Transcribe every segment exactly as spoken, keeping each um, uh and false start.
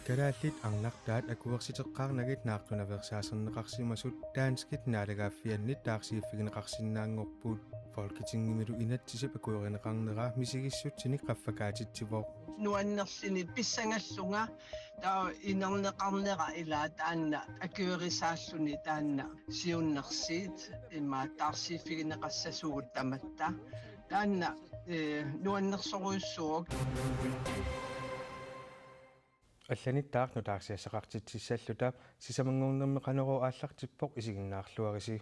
Kalaallit arnartaat akuersiteqqaarnagit naartunaveersaaserneqarsimasut danskit naalagaaffiannit taarsiiffigineqarsinnaanngorput. Folketingimilu inatsisip akuerineqarnera misigissutsinik qaffakaatitsivoq. Nuannerluni pissangallunga taava inerneqarnera ilaa taanna akuerisaalluni taanna siunnersiit ima taarsiiffigineqassasugut tamatta. Taanna, eh, nuannersorujussuuvoq. Allanittaaq nutaarsiassaqartitsissalluta sisamanngornermi Qanorooq aallartippoq, isiginnaarluarisi.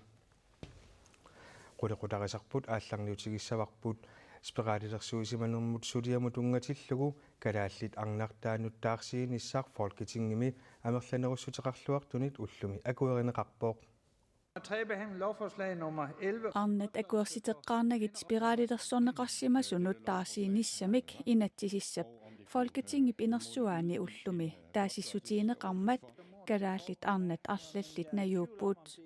Qulequtarisarput aallarniutigissavarput. Spiralilersuisimanermut suliamut tunngatillugu kalaallit arnartaannut taarsiinissaq Folketingimi amerlanerussuteqarluartunit ullumi akuerineqarpoq. Tredje behandling lovforslag nummer elleve. Arnat akuersiteqqaarnagit spiralilersorneqarsimasunut taarsiinissamik inatsisissap Folketingip inersuaani ullumi taasissutigineqarmat kalaallit arnat arlallit najuupput.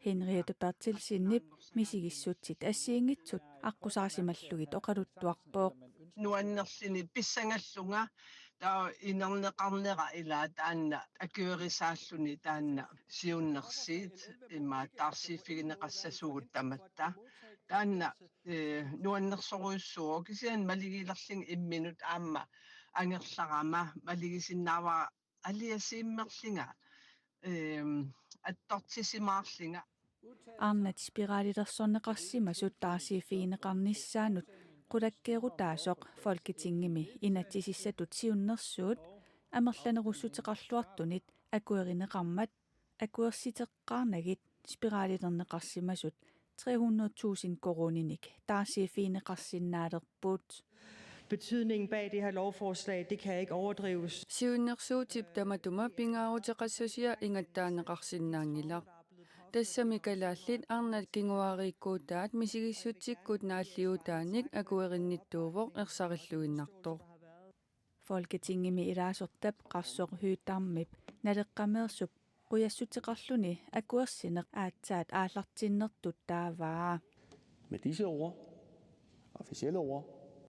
Henriette Berthelsenip misigissutsit assigiinngitsut aqqusaarsimallugit oqaluttuarpoq. Nuannerluni pissangallunga taava inerneqarnera ilaa taanna akuerisaalluni taanna siunnersiit ima taarsiiffigineqassasugut tamatta. Taanna, eh, nuannersorujussuuvoq, kisianni maligiilerlunga imminut aamma angerlarama maligisinnaavara aliasiimmerlunga, ehm, attortisimaarlunga. Arnat spiralilersorneqarsimasut taarsiiffigineqarnissaannut qulakkeerutaasoq Folketingimi inatsisissatut siunnersuut amerlanerussuteqarluartunit akuerineqarmat akuersiteqqaarnagit spiralilerneqarsimasut tre hundrede tusind koruuninik taarsiiffigineqarsinnaalerput. Betydningen bag det her lovforslag, det kan ikke overdrives. Siunnersuutip tamatuma pingaaruteqassasia ingattaarneqarsinnaanngilaq. Tassami kalaallit arnat kinguaariikkuutaat misigissutsikkut naalliuutaanik akuerinnittuuvoq ersarilluinnartoq. Folketingimi ilaasortap Qarsoq Høegh-Damip Naleqqameersup qujassuteqarluni akuersineq aatsaat aallartinnertut taavaa. Med disse ord, officielle ord,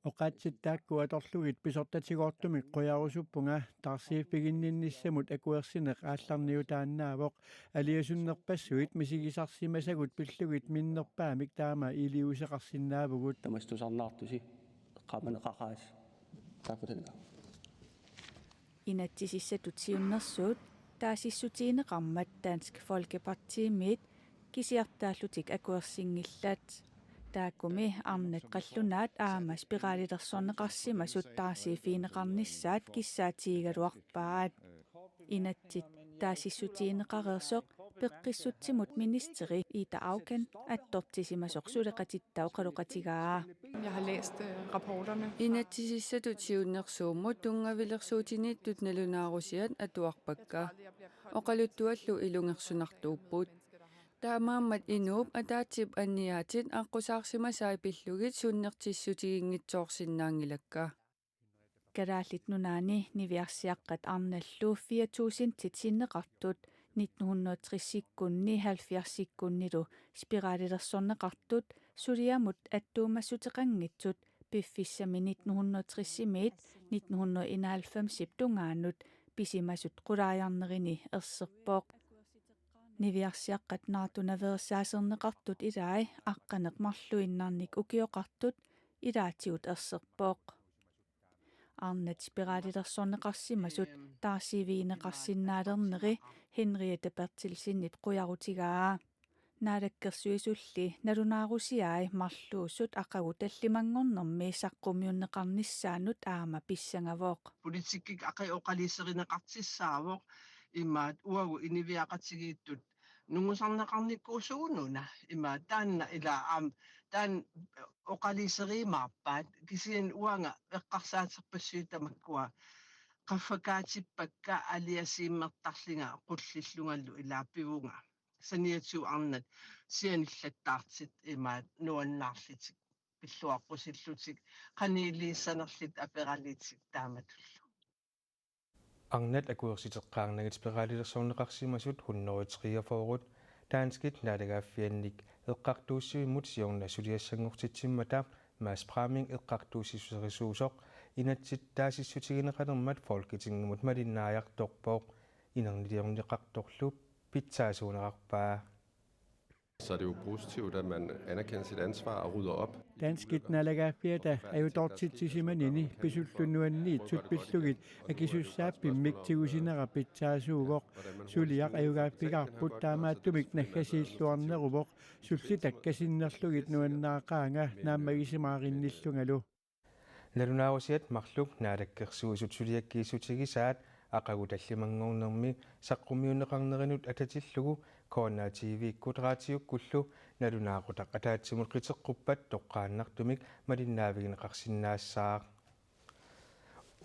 oqaatsit taakku atorlugit pisortatigoortumik qujarusuppunga taarsiiffiginninnissamut akuersineq aallarniutaannaavoq, aliasunnerpassuit misigisarsimasagut pillugit minnerpaamik taama iliuuseqarsinnaavugut. Tamastusarnaartusi eqqaamaneqaqaasi. Tak for den gang. Inatsisissatut siunnersuut taasissutigineqarmat Dansk Folkepartimiit kisiartaallutik akuersinngillat. Taakkumi arnat qallunaat aamma spiralilersorneqarsimasut taarsiiffigineqarnissaat kissaatigigaluarpaat. Inatsit taasissutigineqareersoq peqqissutsimut ministeri Ida Auken attortisimasoq suleqatitta oqaloqatigaa. Jeg har læst, øh, rapporterne. Inatsisissatut siunnersuummut tunngavilersuutiniittut nalunaarusiat atuarpakka. Oqaluttuallu ilungersunartuupput. Taamaammat inuup ataatsip anniaatit aqqusaarsimasai pillugit sunnertissutiginngitsoorsinnaanngilakka. Kalaallit Nunaanni niviarsiaqqat arnallu fire tusindit sinneqartut nitten hundrede og tresikkunni halvfjerdsikkunnilu spiralilersorneqartut suliamut attuumassuteqanngitsut piffissami nitten hundrede og tresimiit nitten hundrede og enoghalvfemsip tungaanut pisimasut qulaajarnerini erserpoq. Niviarsiaqqat naartunaveersaaserneqartut ilai aqqaneq-marluinnarnik ukioqartut ilaatigut erserpoq. Arnat spiralilersorneqarsimasut taarsiiffigineqarsinnaalerneri Henriette Berthelsenip qujarutigaa. Naalakkersuisulli nalunaarusiai marluusut aqagu tallimanngornermi saqqummiunneqarnissaannut aamma pissangavoq. Politikkikkut aqagu oqaluuserineqartussaavoq, imaattoq uagut inuiaqatigiittut nungusarneqarnikuusugut una, imaattoq taanna ilaa aamma taanna oqaluuseriumaarpaat, kisianni uanga eqqarsaaterpassuit tamakkua qaffakaatippakka aliasiimmertarlunga qullillungalu ilaa pivunga. Saniatigut arnat sianillattaartut imaattoq nuannaarlutik pilluaqqusillutik qanoq iliussanerlutik aperalutik taamatullu. Arnat akuersiteqqaarnagit spiralilersorneqarsimasut hundrede treogfyrre danskit naalagaaffiannik eqqartuussivimmut siorna suliassanngortitsimmata Mads Bramming eqqartuussissorisuusoq Inatsit taasissutigineqalermat Folketingimut malinnaajartorpoq, inerniliorneqartorlu pitsaasuunerarpaa. Så er det jo positivt, at man anerkender sit ansvar og rydder op. Danskit naalagaaffiata ajutoortitsisimanini pisullu nuanniitsut pillugit akisussaaffimmik tigusinera pitsaasuuvoq. Suliaq ajugaaffigaarput, taamaattumik naggasiilluarneruvoq, sullitakka sinnerlugit nuannaaqaanga naammagisimaarinnillungalu. Nalunaarusiat marluk Naalakkersuisut suliakkiissutigisaat aqagu tallimanngornermi saqqummiunneqarnerinut atatillugu K N R T V-kkut raatiukkullu nalunaaqutaq ataatsimut qiteqquppat toqqaannartumik malinnaavigineqarsinnaassaaq.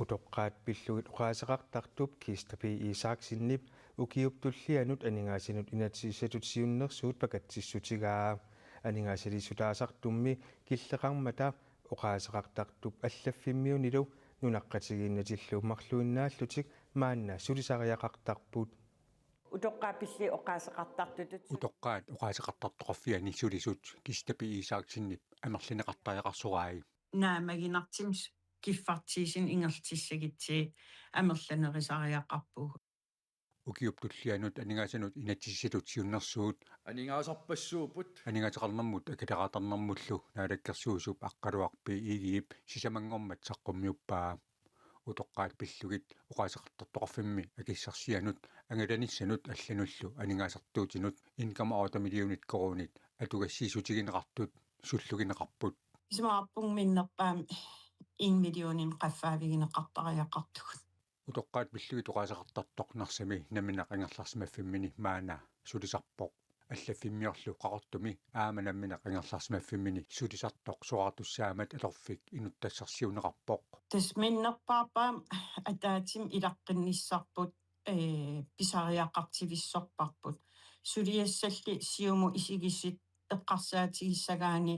Utoqqaat pillugit oqaaseqartartup Kista P. Isaksenip ukiup tullianut aningaasanut inatsisissatut siunnersuut pakatsissutigaa. Aningaasaliissutaasartummi killeqarmata oqaaseqartartup allaffimmiunilu nunaqqatigiinnatillu marluinnaallutik maanna sulisariaqartarput. Utoqqaat pillit oqaaseqartartutut. Utoqqaat oqaaseqartartoqarfianni sulisut Kista P. Isaksenip amerlineqartariaqarsorai. Naammaginartumik kiffartuussineq ingerlassagutsigit amerlanerusariaqarpugut. Ukiup tullianut aningaasanut inatsisissatut siunnersuut. Aningaasarpassuupput. Aningaasaqarnermut akileraartarnermullu Naalakkersuisup Aqqaluaq B. Egedep sisamanngormat saqqummiuppaa. Utoqqaat pillugit oqaaseqartartoqarfimmi akissarsianut angalanissanut allanullu aningaasartuutinut en komma otte millionit koruunit atugassiissutigineqartut sullugineqarput. Isumaqarpunga minnerpaamik en millionimik qaffaavigineqartariaqartugut. Utoqqaat pillugit oqaaseqartartoq Narsami nammineq angerlarsimaffimmini maanna sulisarpoq. Allaffimmiorlu Qaqortumi aamma nammineq angerlarsimaffimmini sulisartoq soraartussaammat atorfik inuttassarsiuneqarpoq. Tassa minnerpaamik ataatsimut ilaqqinnissarput, ee, pisariaqartivissorparput. Suliassalli siumut isigisut eqqarsaatigissagaanni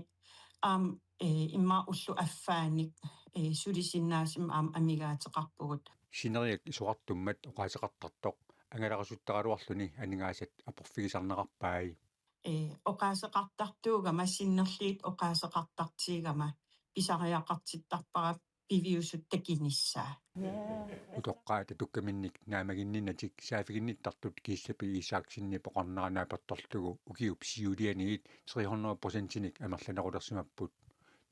aamma, ee, immaqa ullut affaannik, ee, sulisinnaasumik aamma amigaateqarpugut. Sineriak isorartummat oqaaseqartartoq angalarussuttaraluarluni aningaasat aporfigisarneqarpai. Ee, oqaaseqartartuugama sinnerlugit oqaaseqartartuugama pisariaqartittarpara piviusut takunissaa. Utoqqaat atukkaminnik naammaginninnatik saaffiginnittartut Kista P. Isaksenip oqarnera naapertorlugu ukiup siulianiit tre hundrede procentinik amerlanerulersimapput.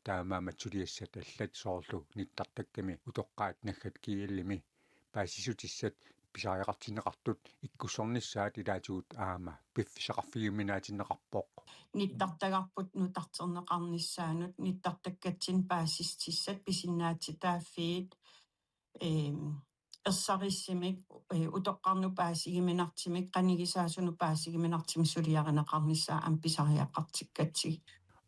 Taamaammat suliassat allat soorlu nittartakkami utoqqaat naggat G L-imi paasissutissat pisariaqartinneqartut ikkussornissaat ilaatigut aamma piffissaqarfigiuminaatinneqarpoq. Nittartagarput nutarterneqarnissaanut nittartakkatsinnik paasissutissat pisinnaatitaaffii, eem, ersarissumik, ee, utoqqarnut paasigiminartumik, qanigisaasunut paasigiminartumik suliarineqarnissaat aamma pisariaqartikkatsigit.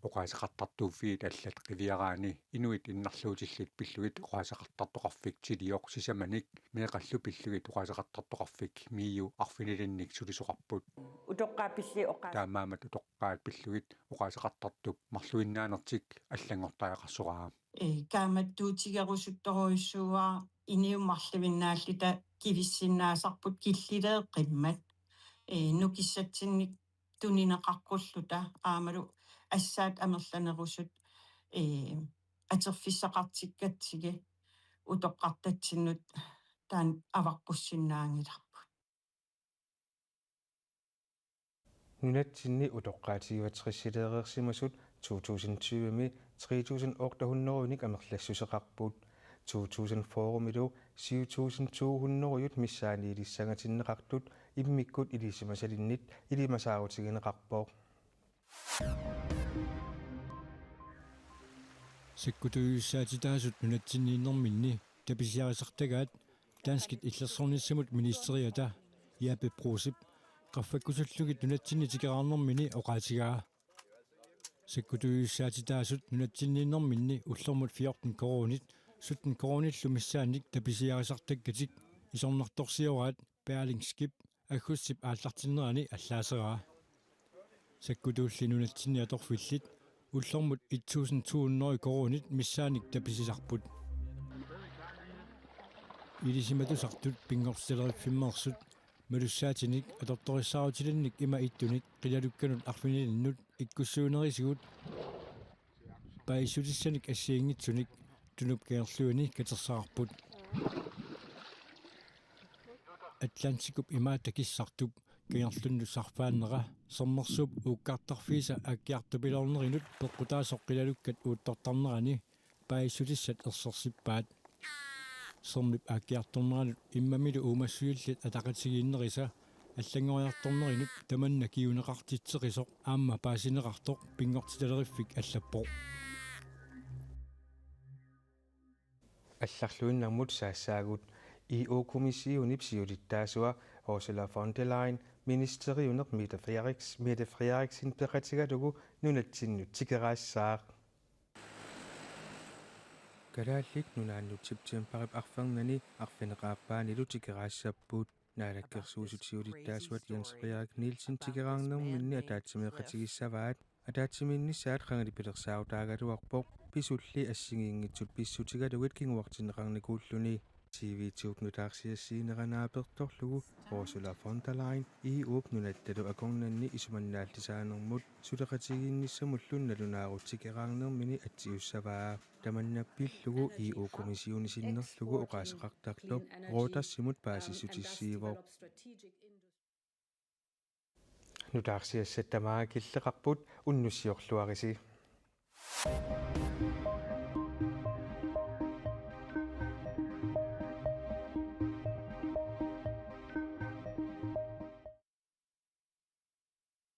Oqaaseqartartuuffiit allat qiviaraanni inuit innarluutillit pillugit oqaaseqartartoqarfik Tilioq sisamanik meeqqallu pillugit oqaaseqartartoqarfik MIO arfinilinnik sulisoqarput. Utoqqaat pillit oqaas- Taamaammat utoqqaat pillugit oqaaseqartartup marluinnaanertik allanngortariaqarsoraa. Ee, kaammattuutigerusuttorujussuuara, inuit marluinnaalluta kivissinnaasarput killileeqqimmat. Ee, nukissatsinnik tunineqaqqulluta aammalu assaat amerlanerusut, ee, atorfissaqartikkatsigit utoqqartatsinnut taanna avaqqussinnaanngilarput. Nunatsinni utoqqaat syvogtresileereersimasut to tusind tyve-mi tre tusind otte hundrede-nik amerlassuseqarput. To tusind fyrre-milu syv tusind to hundrede-t missaanniilissangatinneqartut immikkut ilisimasalinnit ilimasaarutigineqarpoq. Sakkutuujussaatitaasut nunatsinniinnerminni tapisiarisartagaat danskit illersornissamut ministeriata Jeppe Bruusip qaffakkusullugit nunatsinni tikeraarnermini oqaatigaa. Sakkutuujussaatitaasut nunatsinniinnerminni ullormut fjorten koruunit sytten koruunillu missaannik tapisiarisartakkatik isornartorsioraat Berlingskep aggustip aallartinnerani allaaseraa. Sakkutuulli nunatsinni atorfillit ullormut et tusind to hundrede koruunit missaannik tapisisarput. Ilisimatusartut pinngortitaleriffimmeersut malussaatinik atortorissaarutilinnik ima ittunik qilalukkanut arfinilinnut ikkussuinerisigut paasissutissanik assigiinngitsunik Nunattunup kangerluini katersaqarput. Atlantikup imaattakissartup kangerlunnut sarfaannera sermersuup uukkartarfiisa aakkiartupiloornerinut peqqutaasoq qilalukkat uuttortarnerani paasissutissat ersersippaat. Sermip aakkiartorneranut immamilu uumassujulliat ataqatigiinnerisa allanngoriartornerinut tamanna kinguneqartitseqisoq aamma paasineqartoq Pinngortitaleriffik allappoq. Allarluinnarmut saassaagut. E U-kommissionip siulittaasua Ursula von der Leyen ministeriuneq Mette Frederiks-, Mette Frederiksen peqatigalugu nunatsinnut tikeraassaaq. Kalaallit Nunaannut septembarip arfernanni arfineq-aappaanilu tikeraassapput. Naalakkersuisut siulittaasuat Jens Frederik Nielsen tikeraarnerminni ataatsimeeqatigissavaat. Ataatsimiinnissaat qangali pilersaarutaagaluarpoq pisulli assigiinngitsut pissutigalugit kinguartinneqarnikuulluni. T V to-p nutaarsiassiinera naapertorlugu Ursula von der Leyen E U-p nunattalu akornanni isumannaallisaanermut suleqatigiinnissamullu nalunaarut tikeraarnermini atsiussavaa. Tamanna pillugu E U-kommissioni sinnerlugu oqaaseqartartoq Reutersimut paasissutissiivoq. Nutaarsiassat tamaanga killeqarput, unnussiorluarisi.